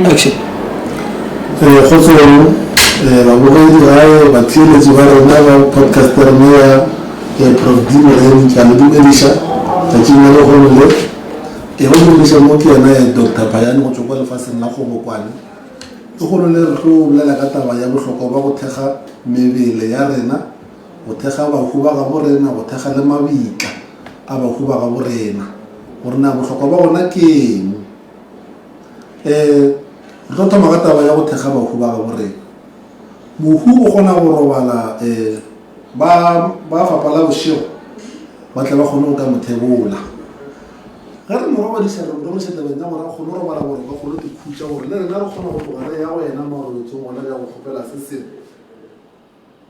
Action. Eh, kgotsong eh, babogedi gae batheeletši ba rena ba podcast ya rena ya eh, Prof D Moremi ke a le dumediša tšatšing la lehono le e go dumediša mo ke yena eh, Dr Phayane go tšwa kwa lefaseng la Kgobokwane lehono le re tlo bolela ka taba ya bohlokwa ba go thekga mebele ya rena go thekga bahu ba gabo rena go thekga le mabitla a bahu ba gabo rena gore na bohlokwa ba gona ke eng Um re tlo thoma ka taba ya go thekga bahu ba gabo rena. Mohu o kgona go robala um ba ba fapa la bošego ba tle ba kgone go ka mo thebola. Ge re mo robadiša re mo robadiša tabeng ya gore a kgone go robala boroko a kgone go ikhutša gore le rena re kgona go tloga re ya go yena marobetsong gona re ya go kgopela se sengwe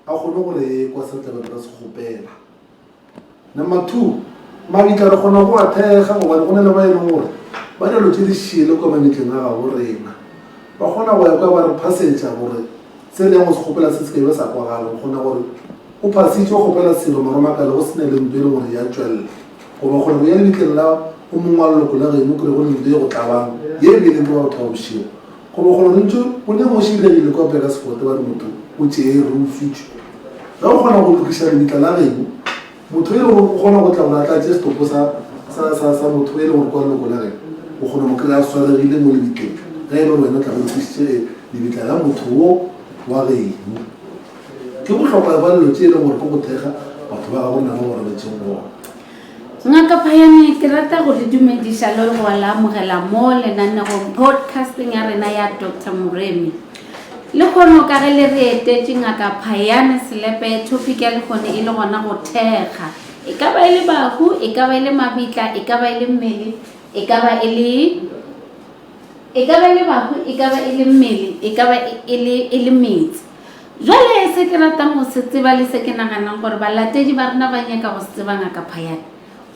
a kgone go re kwa se re tlabe re se kgopela. Number 2, mabitla re kgona go a thekga gobane go na le ba e leng gore ba dilo tše di šele kwa mabitleng a gabo rena. Ba kgona go ya kwa ba re phasetša gore se re yang go se kgopela se se ka be sa kwagala. O kgona gore o phasitše o kgopela selo mara o makale go se na le ntwa e leng gore ya tšwelela. Goba kgona go ya lebitleng la o mongwe wa leloko la geno o kry go le ntwa e go tlabang ye e beileng ke ba batho ba bošego. Goba kgona gore ntše o ne mo širegile kwa Burgersfort ba re motho o tšere o utswitšwe. Ge o kgona go lokiša lebitla la geno, motho e le gore o kgona go tla gore a tla tšee setopo sa, sa, sa, sa motho e le gore kwa leloko la geno, o kgona mo kry-a a swaregile mo lebitleng ge e le gore wena o tla be o lokišitše lebitla la motho wo wa geno. Ke bohlokwa ba dilo tše e leng gore ke go thekga batho ba gabo rena ba ba robetšeng gona. Ngaka Phayane, ke rata go le dumediša le go la amogela mo lenanegong podcasting ya rena ya Doctor Moremi. Lehono ka ge le re etetše Ngaka Phayane Selepe, topic ya lehono e le gona go thekga. E ka ba e le bahu, e ka ba e le mabitla, e ka ba e le mmele, e ka ba e le e ka ba e le bahu, e ka ba e le mmele, e ka ba e le e le metse. Jwale se ke ratang go se tseba le se ke naganang gore balatedi ba rena ba nyaka go se tseba Ngaka Phayane,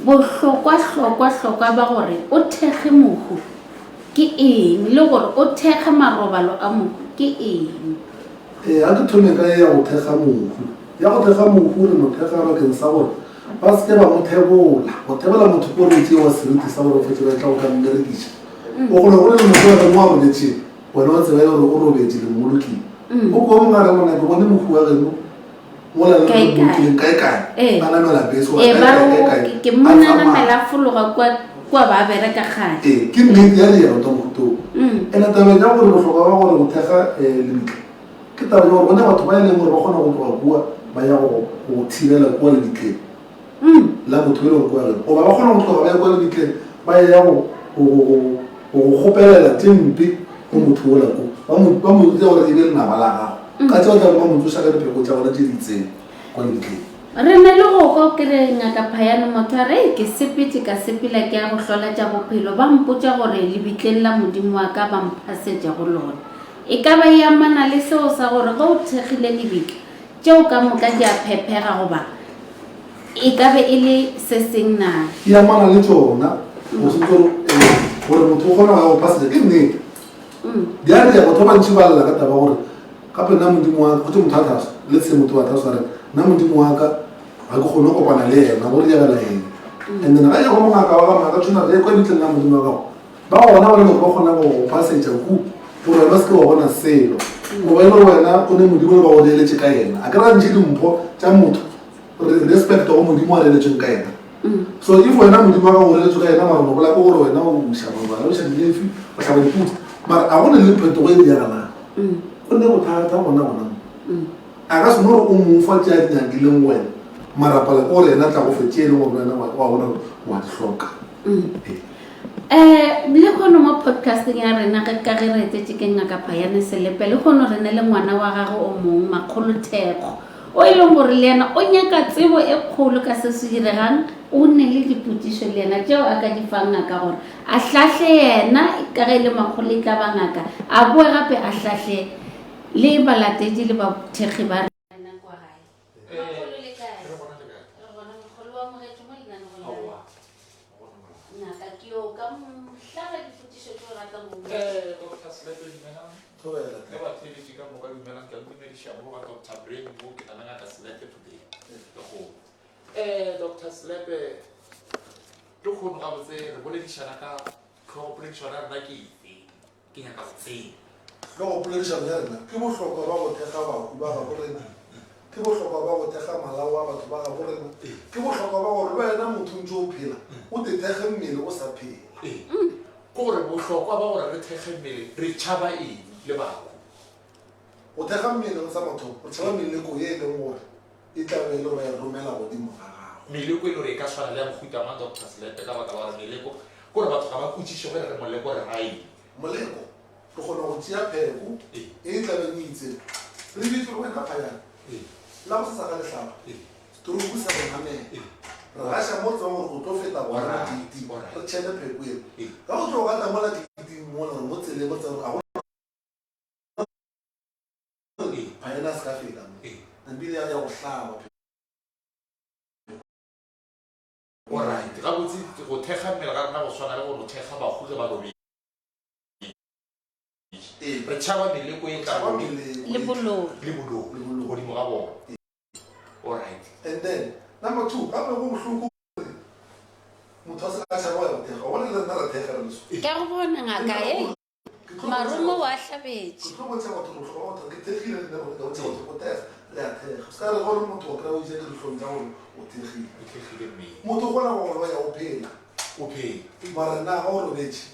bohlokwa hlokwa hlokwa ba gore o thekge mohu ke eng le gore o thekge marobalo a mohu ke eng? Ee, a ke thome ka ye ya go thekga mohu. Ya go thekga mohu re mo thekga bakeng sa gore ba se ke ba mo thebola. Go thebola motho ke gore o tšewa seriti sa gore o fetše ba tla go ka mmerekiša. O kgona go le motho wa re mo a robetšeng. Wena wa tseba gore o robetše le mmolokile. Mm. O ko mongwe a re mona ke bone mohu wa geno mola le Kae, kae. mmolokileng kae kae. Ee. A namela bese goba ee kae, ba kae, re kae, kae. ke A mona tsamaya. namela a fologa kwa kwa ba bereka kgale Ee, ke nnete ya diela tsa mohuta oo. Mm. Ene tabeng ya gore bohlokwa ba gore go thekga um lebitla ke taba ya gore gone batho ba e leng gore ba kgona go tloga kua ba ya go go thibela kua lebitleng. la motho e le gore kwa geno goba ba kgona go tloga ba ya kwa lebitleng ba ya go go kgopelela tše mpe go motho ola ko ba mo ruta gore e be lenaba la gago ka tseo tla ba mo tsoša ka dipheko tša bona tše di itseng kwa lebitleng. Re ne le go kwa ke re Ngaka Phayane motho a re ke sepetše ka sepela ke ya go hlola tša bophelo ba mpotša gore lebitleng la Modimo wa ka ba mphasetša go lona. E ka ba e amana le seo sa gore ge o thekgile lebitla Tšeo ka moka di a phephega goba e ka be e le se seng na? E amana le tšona go se gore gore motho o kgona go ya go phasetša ke nnete. Di a dira batho ba bantši ba lla ka taba gore gape nna modimo wa ka gotse motho a thaswa le se motho wa thaswa re nna modimo wa ka ga ke kgone go kopana le yena go re diragala eng. And then ga ya go mongaka wa ga ngaka tshwana re kwa lebitleng la modimo wa gago Ba gona ba le gore ba kgona go go phasetša ku gore wena o se ke wa bona selo goba e le gore wena o ne Modimo le ba go reeletše ka yena. A ke ra ntšhe dimpho tša motho re respect go Modimo a reeletšeng ka yena. So if wena Modimo a ka go reeletše ka yena mara o no bola ke gore wena o iša mabala o iša dilefi o hlaba diputsa mara a go ne le phetogo e diragalang. Go ne bothata gona gona mo. A ka se no re o mo fa tše a di nyakileng wena mara pala ke gore yena a tla go fe tše e leng gore wena wa bona gore wa di hloka. Ee. Um lehono mo podcasting ya rena ge ka ge re etetše ke Ngaka Phayane Selepe, lehono re ne le ngwana wa gagwe o mong, Makgolo Thekgo, o e leng gore le yena o nyaka tsebo e kgolo ka se se diregang, o ne le dipotšišo le yena tšeo a ka di fang ngaka gore a hlahle yena ka ge e le makgolo e tla ba ngaka, a boe gape a hlahle le balatedi le bathekgi ba rena kwa gae. Makgolo le kae? Re gona le kae? Re gona makgolo o amogetšwe mo lenanegong la Aowa. Ngaka ke yo ka mohlala dipotšišo tše o ratang go mmotša. Eh, Doctor Selepe dumelang. Thobela. Le batheeletši ka moka dumelang ke a le dumediša mo ga Doctor Brain mo ke na le ngaka Selepe today. Lekgono. Eh, Doctor Selepe lekgono gabotse re boledišana ka tlhogopoledišano ya rena ke efe? Ke nyaka go tseba. Ka go poledišano ya rena, ke bohlokwa ba go thekga bahu ba gabo rena, ke bohlokwa ba go thekga malao a batho ba gabo rena, ke bohlokwa ba gore le wena motho o ntše o phela, o te thekge mmele o sa phela. Ee. Ke gore bohlokwa ba gore re thekge mmele, re tšhaba eng le bahu? Go thekga mmele sa mathomo, re tšhaba meleko ye e leng gore e tla be e le gore ba e romela godimo ga gago. Meleko e le gore e ka swana le ya mohuta mang, Doctor Selepe, ka baka la gore meleko, ke gore batho ga ba kwešiše ge re re moleko re ra eng. Moleko, re kgona go tšea pheko e e tla beng e itse, re bitse gore wena Phayane, la gosasa ga lehlaba, stroke sa go namela, re gaša mo re tsebang gore o tlo feta gona geiting, re tšhele pheko eo. Ka go tlo gata mola geiting mola gore mo tseleng mo re tsebang gore ga go Phayane a se ka feta mo, ebile ya go hlaba pheko. Alright, gabotse go thekga mmele ga rena go swana le gore o thekga bahu ge ba robetše. Ee. Re tšhaba meleko e tla Tšhaba meleko Le e boloi. Le boloi Le boloi. godimo ga bona. Alright. And then number two, gape go bohloko gore motho a se ka tšhaba go ya go thekga. Wa bona le rena ra thekga re le so. Ke a go bona ngaka, hei. Marumo wa hlabetše. Ke tlo bontšha batho bohlokwa ba go thekga. Ke thekgile le nna gore ke bontšha batho go thekga. Re a thekga. O se ka re ge o le motho wa kry-a o ija ke dihlong tša gore o thekgile. O thekgile mmele. Motho o kgona go go loya o phela. O phela. Mara na ga o robetše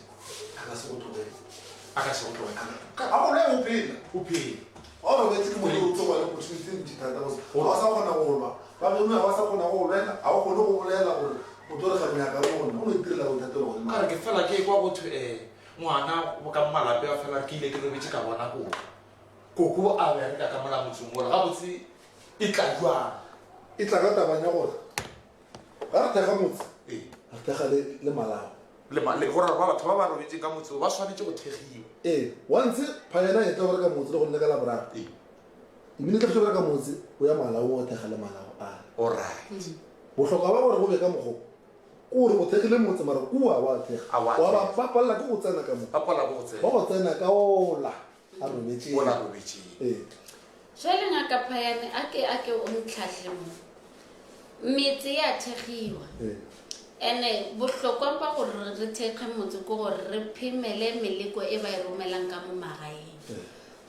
a ka se go tlogele. A ka se go tlogele. Ga go loya o phela. O phela. Ga o robetše ke motho o tlo ba le opportunity e ntši thata because ga o sa kgona go lwa. Ba geno ga ba sa kgona go go lwela, ga o kgone go bolela gore o tlo re ga nyaka le gona. O no itirela boithatelo godimo. Ka re ke fela ke kwa go thwe um Ngwana ka mo malapeng a fela ke ile ke robetše ka bona koko. Koko a bereka ka mola motseng wola. Gabotse e tla jwang? E tla ka tabang ya gore ga re thekga motse, Ee. re thekga le, le malapa. Le ma, le, go ra gore ba batho ba ba robetšeng ka motse wo ba swanetše go thekgiwa. Ee, once phayana e tla bereka motse le go nne ka Laboraro. Ee. Immediately ge bereka motse, o ya malaong o thekga le malao ale. Alright. Bohlokwa ba gore go be ka mokgo Kore o thekgile motse mara kua wa thekga. A wa Wa ba thekga. ba palela ke go tsena ka mo. Ba palela ke go tsena. Ba go tsena ka ola a robetšeng. Ola a robetšeng. Ee. Jwale Ngaka Phayane a ke a ke o ntlhahle mo. Metse ya thekgiwa. Ee. Ene bohlokwa ba gore re thekge motse ke gore re phemele meleko e ba e romelang ka mo magaeng. Ee.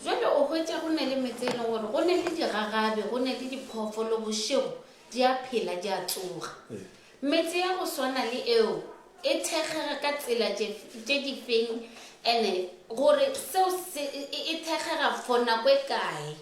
Jwale o hwetša go ne le metse e leng gore go ne le digagabi, go ne le diphoofolo bošego di a phela di a tsoga. Ee. Metse ya go swana le eo e thekgega ka tsela tše tše difeng ene gore seo se e, e thekgega for nako e kae?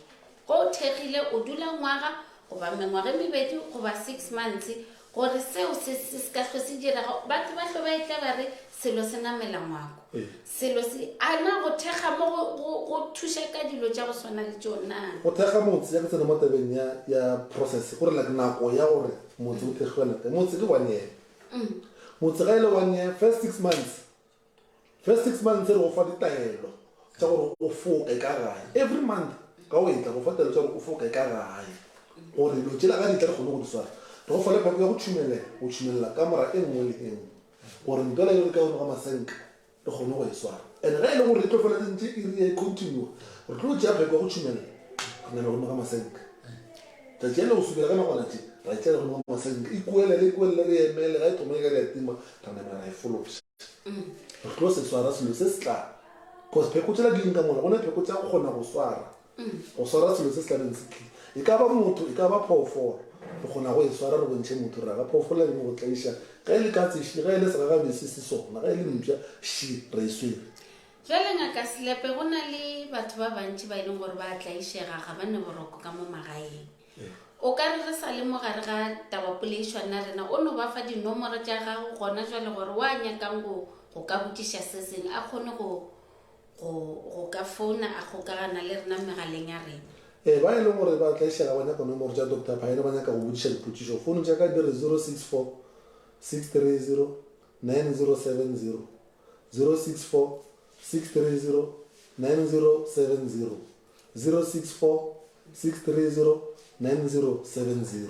Ge o thekgile o dula ngwaga goba mengwaga e mebedi goba six months gore seo se se se ka hlwe se direga. Batho ba hlo ba etla ba re selo se namela ngwako. Selo se a na go thekga mo go, go, go thuša ka dilo tša go swana le tšeo na? Go thekga motse, ya ke tsena mo tabeng ya, ya process, gore like nako ya gore motse o thekgiwa nako. Motse ke one year. Motse ga e le one year, first six months, first six months re go fa ditaelo tša gore o foke ka gae. Every month ka o etla go fa taelo tša gore o foke ka gae. Gore dilo tšela ga di tla re kgone go di swara. Re go fa le pheko ya go tšhumelela, go tšhumelela kamora e nngwe le e nngwe. Gore ntwela e re ka godimo ga masenka re kgone go e swara. And ge e le gore e tlo fela ntše e re e continue, re tlo tšea pheko ya go tšhumelela re name godimo ga masenka. Tšatši le go sukela ka nakwana tše, ra e tšeela godimo ga masenka. E kuelele, e kuelele, re emele, ga e thoma e ka re ya tima, ra nama ra e fološa. Re tlo se swara selo se se tla. Cause pheko tšela di eng ka mola, go ne pheko tša go kgona go swara. Go swara selo se se tlabeng se tlile. E ka ba motho, e ka ba phoofolo. Re kgona go e swara re bontšhe motho re ra ga phoofolo ya go tlaiša. Ge e le katse ši, ge e le segagabi se se sona, ge e le mpša ši, re e swere. Bjale Ngaka Selepe, go na le batho ba bantši ba e leng gore ba a tlaišega, ga ba ne boroko ka mo magaeng. O ka re re sa le mo gare ga tabapoleišwana rena, o no ba fa dinomoro tša gago gona jwale gore wa nyakang go go ka botšiša se sengwe a kgone go go, go ka founa a kgokagana le rena megaleng ya rena. Ee, ba e leng gore ba tlaišega ba nyaka nomoro tša Doctor Phaene ba nyaka go botšiša dipotšišo, founu tša ka di re 064 630 9070, 064 630 9070, 064 630 9070.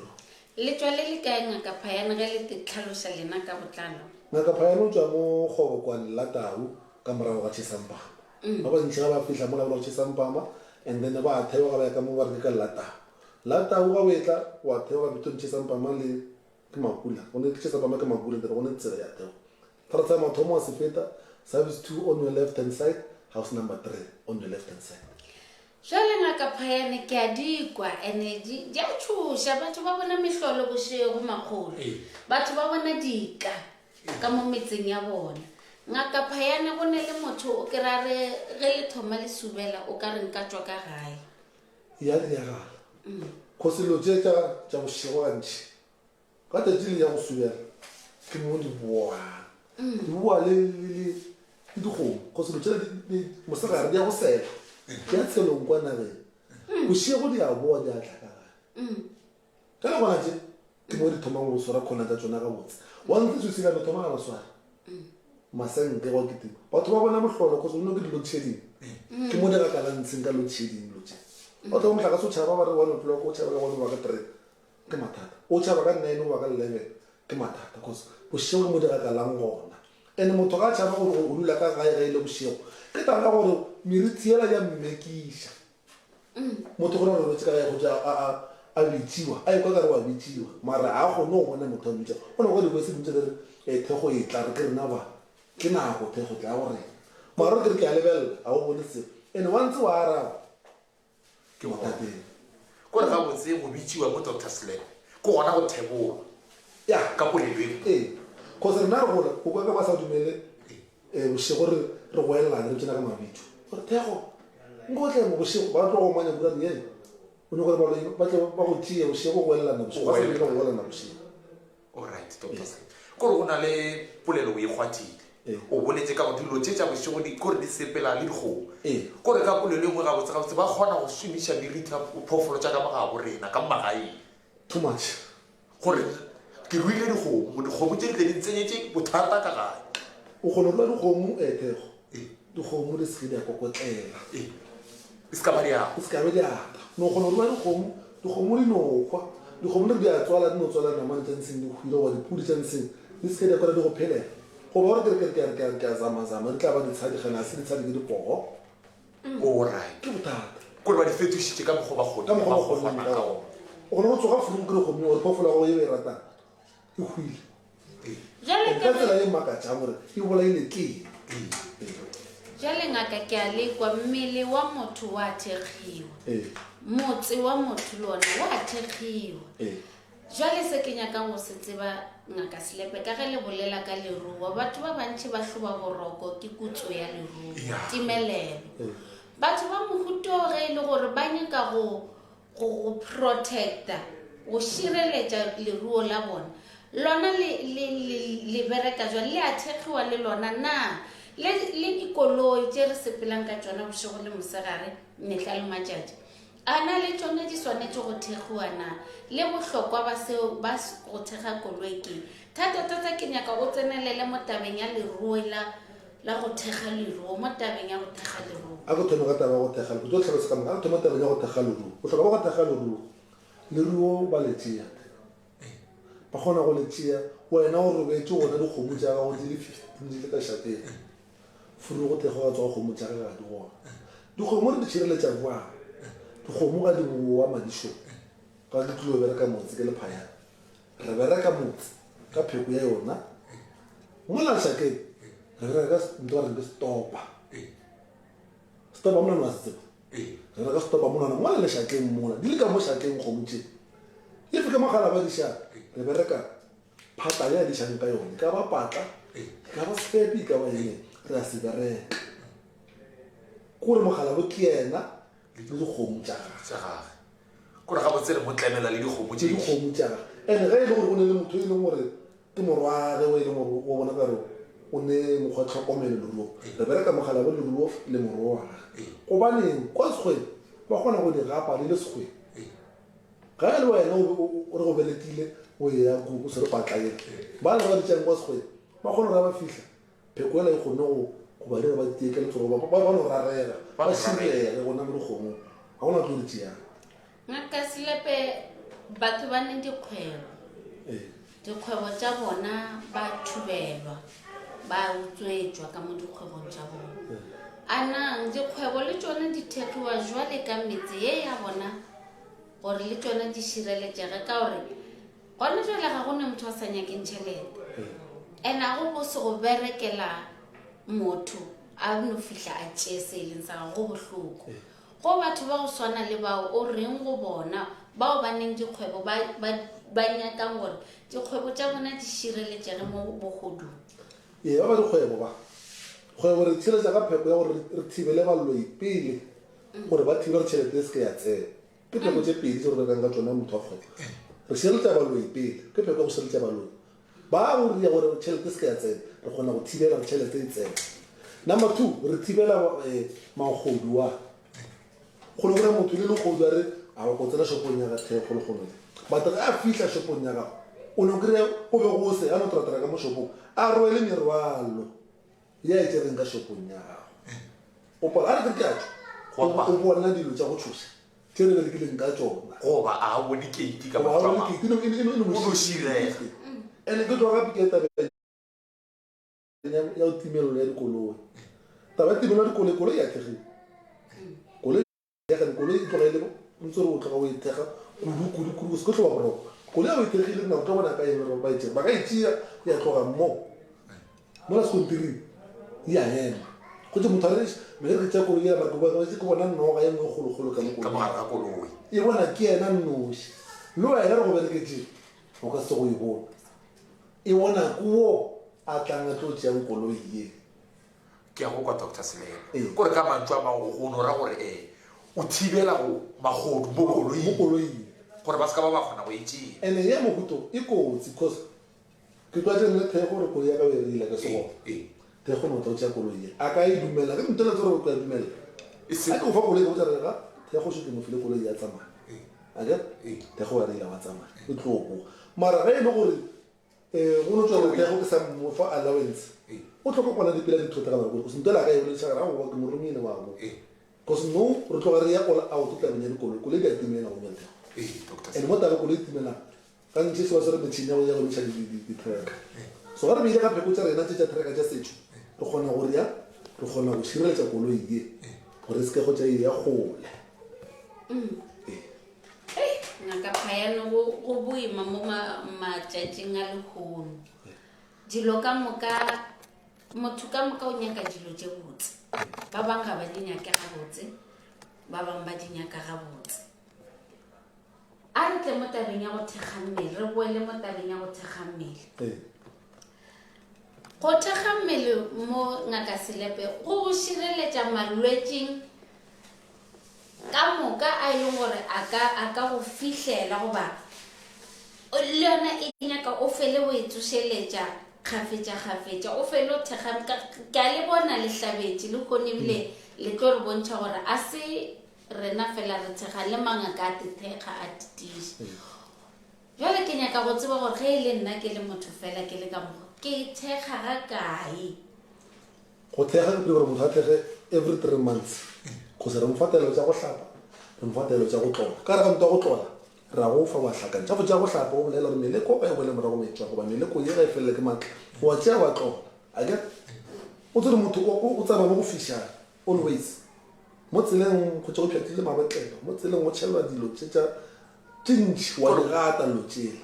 Le tšwa le le kae Ngaka Phayane ge le te tlhaloša lena ka botlalo? Ngaka Phayane o tšwa mo Kgobokwane la Tau ka morago ga Chesampama. Ba bantši ga ba fihla mola ba le go Chesampama and then ba a theoga ba ya ka mo ba re ke ka Latau. Latau ga o etla wa theoga between Chesampama le ke Makula. Go ne Chesampama ke Makula then go ne tsela ya theoga. Thara sa mathomo wa se feta, service 2 on your left hand side. House number 3 on your left hand side. Jwale Ngaka Phayane ke a di kwa ene di di a tšhoša batho ba bona mehlolo bošego makgolo Ee. batho ba bona dika ka mo metseng ya bona Ngaka Phayane go ne le motho o kry-a re ge le thoma le subela o ka re nka tšwa ka gae Ya diragala. Cause dilo tše tša tša bošego gantši Ka tšatši le ya go subela ke mo di boang. Di boa le le le le dikgomo go selo tšela mosegare di ya go sela di ya tshelong kwa nageng. Bošego di a boa di a tla ka gae. Ka le gona tše ke mo di thomang go swara khona tša tšona gabotse. Wa ntse se se ka no thoma ga ba swara. Masenke gwa kitima. Batho ba bona mohlolo cause no ke di load shedding. Ke mo di gakalang ntsheng ka load shedding dilo tše. Batho ba mohlakase o tšhaba ba re 1 o'clock o tšhaba ka 1 goba ka 3. Ke mathata. O tšhaba ka nine goba ka 11 ke mathata cause bošego ke mo di gakalang gona. And motho ga a tšhaba gore o dula ka gae ge e le bošego ke taba ya gore meriti yela ya mmekiša. Motho gore a robetše ka gae go a a a bitšiwa a ekwa kare wa bitšiwa mara ga a kgone go bona motho a mmitša. O no kwa di-voice dingwe tse di re eh, thekgo e tla re ke rena ba ke nako thekgo tla go rena mara ke re ke a lebelela ga o bone selo and wa ntse wa araba Ke bothateng. Ko re gabotse go bitšiwa mo Doctor Slap ke gona go thebolwa. Ya. Ka polelo e. Ee. Cause rena re gola o kwa ka ba sa dumele eh, bošego re re goelelane re bitšana ka mabitso. Gore thego nko tle mo bošego ba tlo go manya bura ye. O nyoko gore ba tle ba go tšee bošego go goelelana bošego. Ba sa dumele go goelelana bošego. Alright, Doctor Slap. Kore go na le polelo o e kgwathile. Ee. O boletše ka gore dilo tše tša bošego di kore di sepela le dikgomo. Ee. Kore ka polelo e nngwe gabotse gabotse ba kgona go šomiša meriti ya phoofolo tša ka mo gabo rena ka mo magaeng. Too much. Gore ke ruile dikgomo, dikgomo tše di tle di ntsenyetše bothata ka gae. O kgona go rua dikgomo eh Thekgo. Ee. Dikgomo di se ke di a kokotlela. Ee. Di se ka ba di ata. Di se ka be di ata. No kgona go rua dikgomo, dikgomo di no hwa. Dikgomo di re di a tswala, di no tswala namane tša ntsheng di hwile goba dipudi tša ntsheng di se ke di a kwala di go phelela. Goba gore ke re ke re ke a ke a zamazama di tla ba ditshadi gane ga se ditshadi ke dipogo. Alright. Ke bothata. Kore ba di fetošitše ka mokgwa ba Ka mokgwa ba kgonne ka ka gona. O kgona go tsoga furu o kry-e kgomo gore phoofolo ya gago ye o e ratang e hwile. Jwale Ka tsela e makatšang gore e bolaile ke eng. Jwale ngaka ke a lekwa mmele wa motho wa thekgiwa. Motse wa motho le ona wa thekgiwa. Jwale se ke nyakang go se tseba ngaka Selepe ka ge le bolela ka leruo batho ba bantši ba hloba boroko ke kutso ya leruo timelelo. Batho ba mohuto ge e le gore ba nyaka go go go protecta go šireletša leruo la bona lona le, le, le, le bereka jwang le a thekgiwa le lona na le, le dikoloi tše re sepelang ka tšona bošego le mosegare mehla le matšatši a na le tšona di swanetše go thekgiwa na le bohlokwa ba seo ba go thekga koloi ke thata-thata ke nyaka o tsenelele mo tabeng ya leruo la La go thekga leruo, mo tabeng ya go thekga leruo. A ke thome ka taba ya go thekga leruo. Ke tlo hlalosa ka moka. A ke thome tabeng ya go thekga leruo. Bohlokwa bja go thekga leruo, leruo ba le tšea. Ba kgona go le tšea wena o robetše gona dikgomo tša gago di le 15 di le ka šakeng. Furu go thekgwa ga tsoga kgomo tša gage ga di gona. Dikgomo re di tšhireletša bjang? Dikgomo ga di bowa madišong. Ga ke tlilo bereka motse ke le phayana. Re bereka motse ka pheko ya yona. Mola lešakeng re bereka ka ntho ba reng ke stopa. Stopa monwana wa se tseba? Re bereka stopa monwana mola lešakeng mola. Di le ka mo šakeng kgomo tše. If ke mogala ba dišang, re bereka phata ya dišang ka yone. E ka ba patla, e ka ba sefepi, e ka ba eng, re a se bereka. Ke gore mogala bo ke yena le dikgomo tša gage. Kore gabotse re mo tlemela le dikgomo tše. Le dikgomo tša gage. And ge e le gore o ne le motho e leng gore ke morwage o e leng gore o bona kare o ne mokgwa tlhokomelo leruo. Re bereka mogala bo leruo le morwa wa gage. Gobaneng kwa sekgweng ba kgona go di gapa le le sekgweng. Ga e le wena o re go berekile o ya ko o swere patla ela. Ba le ba di tšang kwa sekgweng ba kgona gore ba fihla Pheko yela e kgonne go go ba dira ba tie ka letsogo ba ba no rarega ba širege gona mo dikgomong ga gona tlo di tšeang. Ngaka Selepe batho ba ne dikgwebo Ee. dikgwebo tša bona ba thubelwa ba utswetšwa ka mo dikgwebong tša bona a nang dikgwebo le tšona di thekgiwa jwale ka metse ye ya bona gore le tšona di šireletšege ka gore Gona jwale ga go ne motho a sa nyakeng tšhelete. And a go bose go berekela motho. A no fihla a tšee se e leng sa gago, go bohloko. Go batho ba go swana le bao, o reng go bona bao ba neng dikgwebo ba, ba, ba nyakang gore dikgwebo tša bona di šireletšege mo bogodung? Ee, ba ba dikgwebo ba. Kgwebo re tšhireletša ka pheko ya gore re thibele baloi pele gore ba thibe gore tšhelete e se ke ya tsena. Ke pheko tše pedi tše re berekang ka tšona motho wa kgwebo. Re šireletša baloi pele, ke pheko ya go šireletša baloi. Ba go ria gore tšhelete e se ke ya tsena, re kgona go thibela gore tšhelete e tsene. Number two, re thibela eh, magodu a. Go le gore motho le legodu a re a go tsena shopong ya ga thekgo le gone. But ge a fihla shopong ya gago, o no kry-a go be go se a no tratara ka mo shopong, a rwele merwalo ya e tšereng ka shopong ya gago. O pola a re ke re ke a tšwa, o bona dilo tša go tšhoša. Tše re berekileng ka tšona. Goba a bone keiti ka Goba a bone keiti, e no O no širega. Ene ke tloga gape ke taba ya go timelelo ya dikoloi. Taba ya timelelo ya dikoloi, koloi ya thegile. Koloi ya gane, koloi e tloga e le ntse re o tloga o e thega kudu kudu kudu, o se ke tloga boroko. Koloi ya o e thegile, nna o tlo bona ka eng gore ba e tšere. Ba ka e tšea ya tloga mo. Mola sekontiring ya ema. Go tše motho a re me re tša koloi ya mara ke bona ke bona noga e nngwe kgolokgolo ka mo Ka mogare ga koloi. E bona ke yena nnoši. Le wena re go bereketše o ka se go e bona. E bona ke wo a tlang a tlo tšeang koloi ye. Ke a go kwa Doctor Selelo. Ee. Kore ka mantšu a mangwe go no ra gore eh o thibela go magodu mo koloing. Mo koloing. Gore ba se ka ba ba kgona go e tšea. Ene ya mohuto e kotsi cause Ke tlwaetše nne Thekgo gore koloi ya ka o e reila ke segona. Thekgo no tla o tšea koloi ye. A ka e dumela? Ge ntela tsore o ka e dumela. A ke go fa koloi ke botša re ga Thekgo šo ke mo file koloi ya tsamaya. A ke? Thekgo wa reila wa tsamaya. E tlo boa. Mara ge e le gore eh go no tswela Thekgo ke sa mo fa allowance. O tlo kopana dipela di thota ka baka koloi. Ntela ka e boletša gore aowa ke mo romile wa bo. Cause no re tloga re ya all out tabeng ya dikoloi. Koloi di a timela go nyala Thekgo. And mo taba koloi e timelang Gantši se ba swere metšhini ya go ya go ntšha di-tracker. So ga re beile ka pheko tša rena tše tša tracker tša setšo, re kgona go ria, re kgona go šireletša koloi ye gore e se ke go tša e ya kgole. Ee. Ngaka Phayane, go boima mo matšatšing a lehono. Dilo ka moka, motho ka moka o nyaka dilo tše botse. Ba bangwe ga ba di nyake gabotse, ba bangwe ba di nyaka gabotse. A re tle mo tabeng ya go thekga mmele, re boele mo tabeng ya go thekga mmele. Ee. Go thekga mmele mo Ngaka Selepe go go šireletša malwetšing ka moka a e leng gore a ka a ka go fihlela goba le yona e nyaka o fele o e tsošeletša kgafetša-kgafetša o fele o thekga ke a le bona le hlabetše le kgone ebile le tlo re bontšha gore a se Rena fela re thekga le mangaka a te thekga a titiša. Bjale ke nyaka go tseba gore ge e le nna ke le motho fela ke le ka mokgwa, ke thekga ga kae? Go thekga ke gore motho a thekge every 3 months cause re mo fa taelo tša go hlapa, re mo fa taelo tša go tlola. Ka gare ga ntwa go tlola ra go fa wa hlakantšha. Tša go hlapa o bolela gore meleko ga e boele morago o e tšwa goba meleko ye ga e felele ke maatla wa tšea wa tlola. Akere o tsere motho o tsena mo go fišang always. Mo tseleng go tše go pšhatlile mabotlelo, mo tseleng go tšhelwa dilo tše tša tše ntši, wa di gata dilo tšela.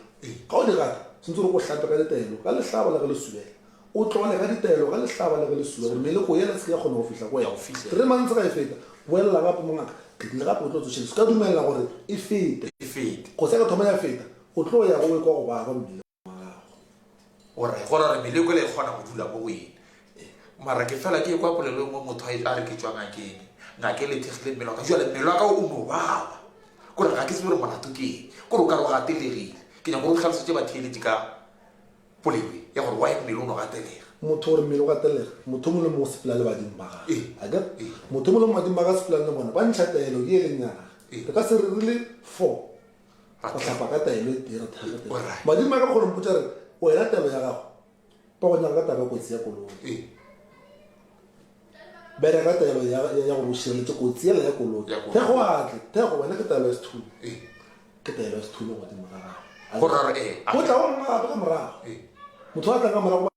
Ga o di gata, sentse gore o hlape ka ditaelo, ka lehlaba le ge le subela. O tlole ka ditaelo, ka lehlaba le ge le subela, gore meleko yela e se ke ya kgona go fihla go wena. 3 months ga e feta, boelela gape mo ngaka, ke tlile gape o tlo tsošeletša. Se ka dumelela gore e fete. Go se ka thoma ya feta, o tlo ya go e kwa go baba mmeleng. Gore go ra gore meleko e kgona go dula mo go ene. Mara ke fela ke kwa polelo e nngwe motho a re ke tswa ngakeng, ngaka e le thekgile mmele wa ka, jale mmele wa ka o no baba, kore ga ke tsebe gore molato ke eng, kore o ka re o gatelegile. Ke nyaka gore o hlalosetše batheeletši ka polelo e ya gore why mmele o no gatelega. Motho gore mmele o gatelega, motho o mongwe le mongwe o sepela le badimo ba gagwe. Akere motho o mongwe le mongwe badimo ba gagwe a sepelang le bona ba ntšha taelo ye e leng ya gagwe. Re ka se re re le four Ra hlapa ka taelo e tee, ra thekga taelo. Badimo ba ka ba kgona mpotša re wena taelo ya gago ba go nyaka ka taba ya kotsi ya koloi. Bereka taelo ya gore o šireletše kotsi yela ya koloi. Thekgo a tle, thekgo wena ke taelo ya sethunya. Ke taelo ya sethunya godimo ga gago. Go tla o mongwe gape ka morago. Motho a tlang ka morago.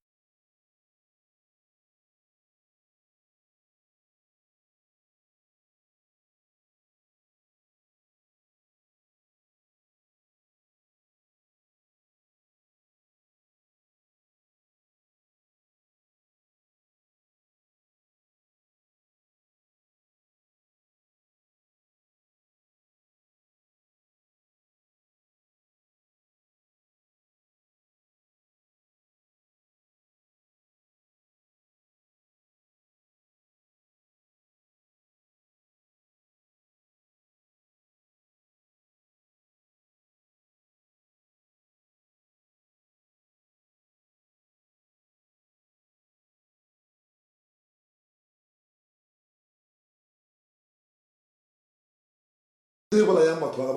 e bolayang batho ba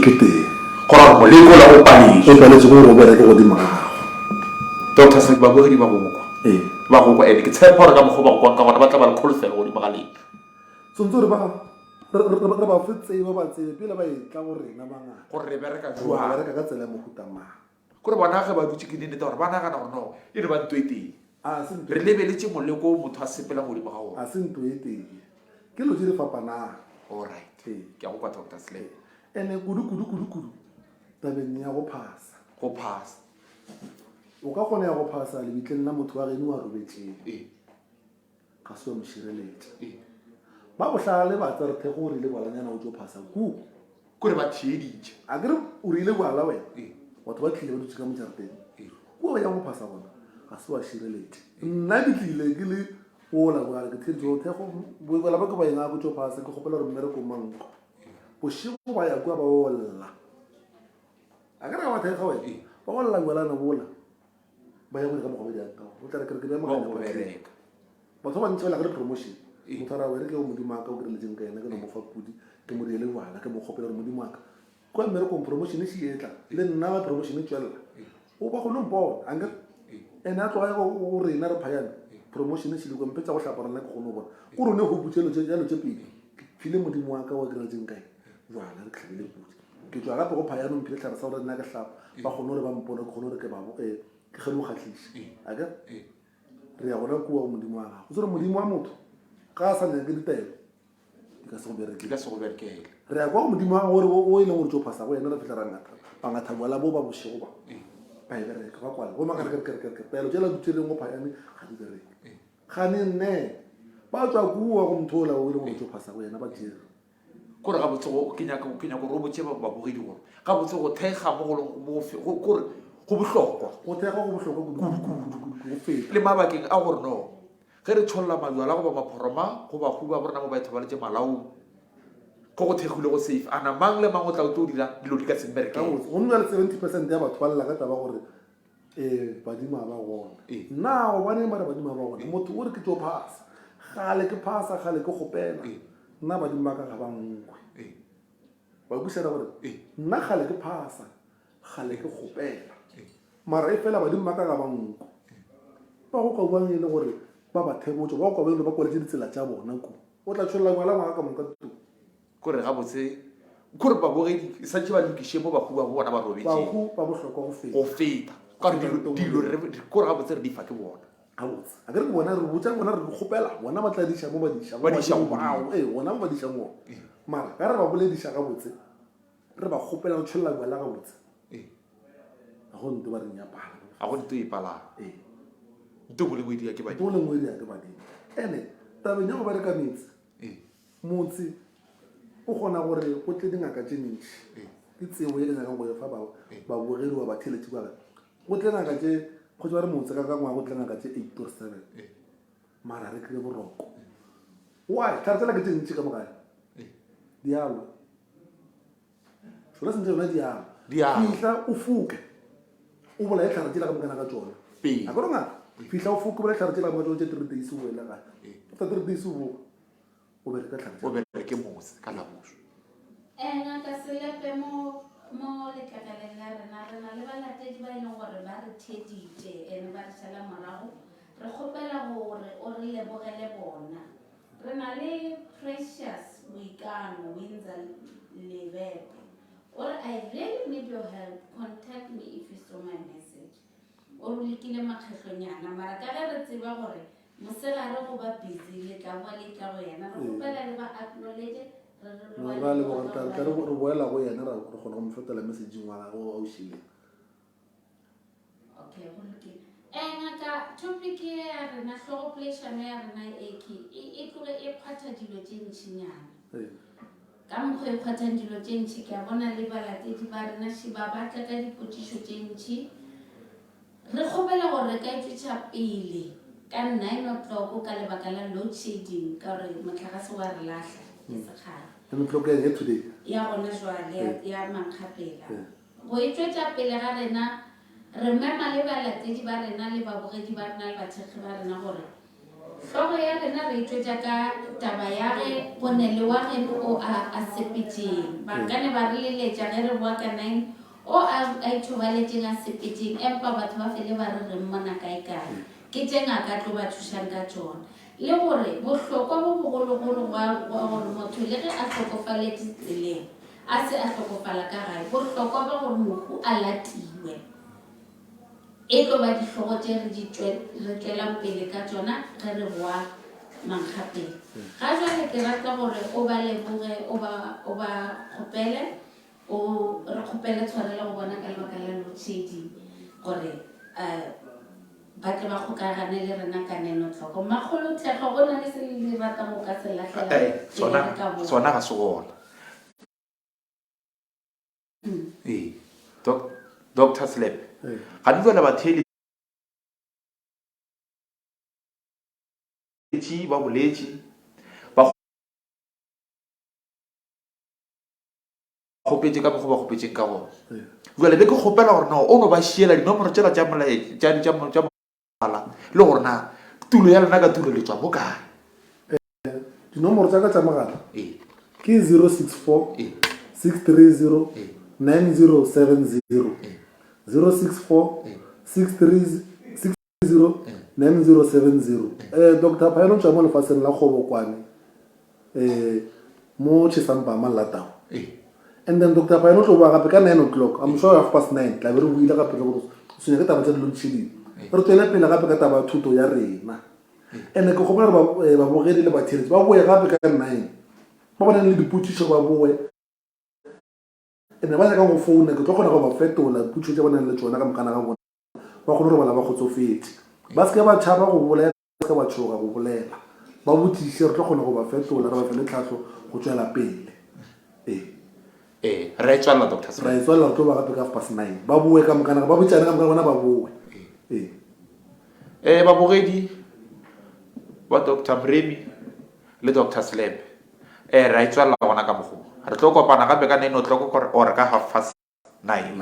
Ke tee. Go ra gore moleko ola o paletšwe. O paletšwe ke gore o bereke godimo ga gago. Doctor Snake, babogedi ba go kwa. Ee. Ba go kwa, and ke tshepa gore ka mokgwa o ba go kwang ka gona ba tla ba le kholofelo godimo ga lena. Tshwanetse gore ba, re, re, re ba fe tsebo, ba tsebe pele ba etla go rena ba ngaka. Gore re bereka Gore re jwang. bereka ka tsela ya mohuta mang. Kore bona ge ba dutše ke nnete gore ba nagana gore no e no ba nto e tee. A se nto Re lebeletše moleko wo motho a sepelang godimo ga wona. A se nto e tee. Ke dilo tše di fapanang. All right. Ee. Ke a go kwa Doctor Slay. Ene kudu kudu kudu kudu tabeng ya go phasa. Go phasa. O ka kgona ya go phasa lebitleng la motho wa geno a robetšeng. Ee. Ga se wa mo šireletša. Ee. Ba bohlale ba tsere thekgo o rile bjalanyana o tšo phasa kuu. Kore ba theeditše. A ke re o rile bjala wena. Ee. Batho ba tlile ba dutše ka mo jarateng. Ee. Kua o yang go phasa gona ga se wa šireletša. Nna ke tlile ke le ola bjale ke theeditše gore thekgo bjala ba ke ba eng a ke tšo phasa ke kgopela gore mmereko o manko. Bošego ba ya kua ba olla. A ke re ga ba thekga wena. Ee. Ba olla bjalana bola. Ba ya go dira ka mokgwa ba dirang ka gona. O tla re ke re ke bea Ba moganya go patleng. bereka. Batho ba bantši ba lla ka di-promotion. Ee. Motho a re, Aowa, e re ke yo Modimo wa ka o ke reletšeng ka yena, ke no mo fa pudi, ke mo diele bjala, ke mo kgopele gore Modimo wa ka, kua mmerekong promotion e še etla, le nna ba promotion e tšwelela. O ba kgone go mpona, ankere? Ene a tloga go go rena re phayane, promotion e šele kua, mpetša go hlapa rena ke kgone go bona. Ko re o ne hope tšelo tše jalo tše pedi, ke file Modimo wa ka wa ke reletšeng ka yena bjala, re hlabile pudi. Ke tšwa gape go phayane, o mphile hlare sa gore nna ke hlapa, ba kgone gore ba mpone, ke kgone gore ke ba bo, eh, ke kgone go kgahliša. Akere? Re ya gona kua go Modimo wa gago. O tsere Modimo wa motho ga a sa nyake ditaelo di ka se go berekele. Di ka se go berekele. Re ya kwa go Modimo wa gago gore o e leng gore tšo phasa go yena re fihla ra ngatha ba ngatha bola bo ba bošego ba ba e bereka ba kwala go makare kere kere kere taelo tšela dutšeleng go phayane ga di bereke. Gane nne ba tswa kua go motho ola o e leng gore tšo phasa go yena ba tšere. Kore gabotse go ke nyaka ke nyaka gore o botše babogedi gore gabotse go thekga mo go leng mo go go kore go bohlokwa. Go thekga go bohlokwa kudu kudu kudu kudu go feta. Le mabakeng a gore no ge re tšholla majwala goba maphoroma go bahu ba borena mo ba ithobaletše malaong go go thekgile go safe ana mang le mang o tla o tlo dira dilo di ka se mmerekele. Gabotse gomme bjale 70% ya batho ba lla ka taba gore Ee, badimo ga ba gona. Ee. Na gobaneng ba re badimo ga ba gona? Motho o re ke tlo phasa. Kgale ke phasa, kgale ke kgopela. Ee. Nna badimo ba ka ga ba nkwe. Ee. Wa kwešiša gore Ee. nna kgale ke phasa, kgale ke kgopela. Ee. Mara e fela badimo ba ka ga ba nkwe. Ba go kwa bjang e le gore ba ba thebotše, ba go kwa bjang e le gore ba kwaletše ditsela tša bona kua. O tla tšholla ngwala ngwaga ka moka tu. Kore gabotse, kore babogedi santše ba lokiše mo bahu ba bona ba robetšeng. Bahu ba bohlokwa go feta. Go feta. Ka gore dilo, dilo re, kore gabotse re di fa ke bona. Gabotse. A ke re ke bona re botša bona re kgopela bona ba tla diša mo ba diša. Ba diša go Bao, ee, bona mo ba dišang gona. Mara ga re ba bolediša gabotse, re ba kgopela re tšholla bjala gabotse. Ee. Ga go nto ba re nyapala. Ga go nto e palang. Ee. Nto engwe le engwe e dira ke badimo. Nto engwe le engwe e dira ke badimo. Ene tabeng ya go bereka metse. Ee. Motse o kgona gore go tle dingaka tše ntši. Ke tsebo ye ke nyakang go e fa babogedi goba batheeletši ba ka. Go tle ngaka tše, kgotsa ba re motse ka ka ngwaga go tle ngaka tše eight or seven. Mara re kry-e boroko. Why? Tlhare tsela ke tše ntši ka mo gae. Di a lwa. Sona sentse yona di a lwa. Di a lwa. Fihla o foke. O bolaye tlhare tsela ka mokana ka tsona. Pele. A ke re ngaka? Fihla o foke o bolaye tlhare tsela ka moka tsona tše 3 days o boele gae. After 3 days o boa. O bereke tlhare O bereke motse ka laboso. Eh, Ngaka Selepe, mo mo letlakaleng la rena re na le balatedi ba e leng gore ba re theeditše and ba re šala morago. Re kgopela gore o re lebogele bona. Re na le Precious Moikano Windsor Lebepe. O re, I really need your help. Contact me if you saw my message. O re lekile makgetlonyana mara ka ge re tseba gore Mosegare go ba busy, le tla boa le tla go yena. Re kgopela le ba acknowledge, re re re No, ba ra leboga, leboge re tla ka re tla re gobane. re boela go yena ra re kgona go mo fetola messaging wa gagwe o a o šileng. Okay, go lokile. Eh, ngaka, topic ye ya rena, hlogopoledišano ya rena e ke, e, e tloge e kgwatha dilo tše ntšinyana. Ee. Ka mokgwa e kgwathang dilo tše ntši, ke a bona le balatedi ba rena šiba ba tla ka dipotšišo tše ntši. Re kgopela gore re ka e tšwetša pele ka nine o'clock ka lebaka la load shedding ka gore mohlagase wa re lahla e se kgale. Nine o'clock ya today? Ya gona jwale, ya mankgapela. Go e tšwetša pele ga rena, re mema le balatedi ba rena le babogedi ba rena le bathekgi ba rena gore hlogo ya rena re e tšwetša ka taba ya ge go ne le wa geno o a a sepetšeng. Ba ka ne ba re leletša ge re boa ka nine o a a ithobaletšeng a sepetšeng empa batho ba fele ba re re mmona kae-kae. Ke tše ngaka a tlo ba thušang ka tšona. Le gore bohlokwa bo bogologolo gwa gwa gore motho le ge a hlokofaletše tseleng a se a hlokofala ka gae, bohlokwa bja gore mohu a latiwe e tlo ba dihlogo tše re di re tšwelang pele ka tšona ge re boa mankgapele. Ga jwale ke rata gore o ba leboge, o ba o ba kgopele, o re kgopele tshwarelo go bona ka lebaka la load shedding gore um ba tle ba kgokagane le rena ka nenotlhoko. Makgolo Thekgo, go na le se le ratang go ka se lahlela Eh, pele sona re ka boa? sona ga se gona. Ee, Doc, Doctor Slap. Ga di jwale batheeletši ba boletše ba kgopetše ka mokgwa ba kgopetšeng ka gona. Jwale be ke kgopela gore no o no ba šiela dinomoro tšela tša molaetša tša tša tša mogala le gore na tulo ya lena ka tulo le tšwa mo kae. Dinomoro tša ka tša mogala Ee. ke 064 Ee. 630 Ee. 9070 Ee. 064 Ee. 630 9070 eh Dr. Phaelo tšwa mo lefaseng la Kgobokwane eh mo Chesampama Latau Ee. and then Dr. Phaelo o tlo boa gape ka 9 o'clock I'm sure half past 9 tla be re buile gape le gore o ke taba tša di-load shedding re tswele pele gape ka taba ya thuto ya rena And-e ke kgopela gore babogedi le batheeletši ba boe gape ka nine, ba ba nang le dipotšišo ba boe. And-e ba nyakang go founa ke tlo kgona go ba fetola dipotšišo tše ba nang le tšona ka mokana ga bona, ba kgone go robala ba kgotsofetše. Ba se ke ba tšhaba go bolela, ba se ke ba tšhoga go bolela, ba botšiše re tlo kgona go ba fetola re ba fe le tlhahlo go tšwela pele. Ee. Ee, re a e tswalela Doctor Re a e tswalela, re tlo ba gape ka half past nine. Ba boe ka mokana, ba botšane ka moka bona ba boe. Ee. Ee, babogedi ba Doctor Mremi le Doctor Slab. Ee, re a e tswalela gona ka mokgo. Re tlo kopana gape ka nine o'clock or ka half past nine.